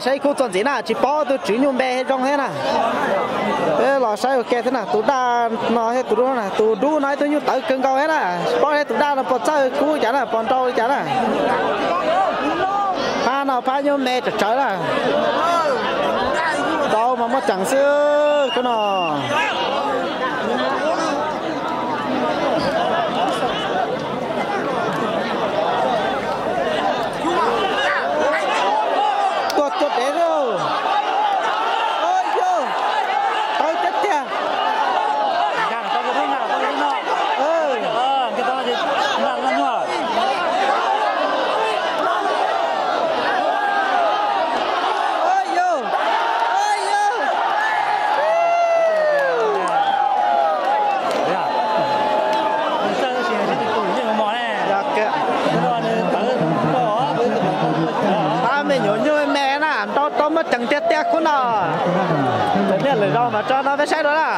Saib ib khub txuas ntxiv na, tsis paub tus tswv nyuj npe zoo thiab na. Peb los saib ua ke thiab na, tus daj no thiab tus dub no, tus dub no ib tug nyuj tawv kawg nkaus thiab na, tsis paub thiab tus daj no puas txawj kub cas na, puas nrau li cas na. Phab no phab nyuj me tsawv tsawv na. Rau mas muaj ceem xwb koj no. Tuaj tuaj dev lawm. Yog, tawv tiag tiag. Ab, me nyuam nyuj me na, nrau rau muaj ceem tiag tiag khub no. Cov niag lwm zaus mas tso no peb saib dua na.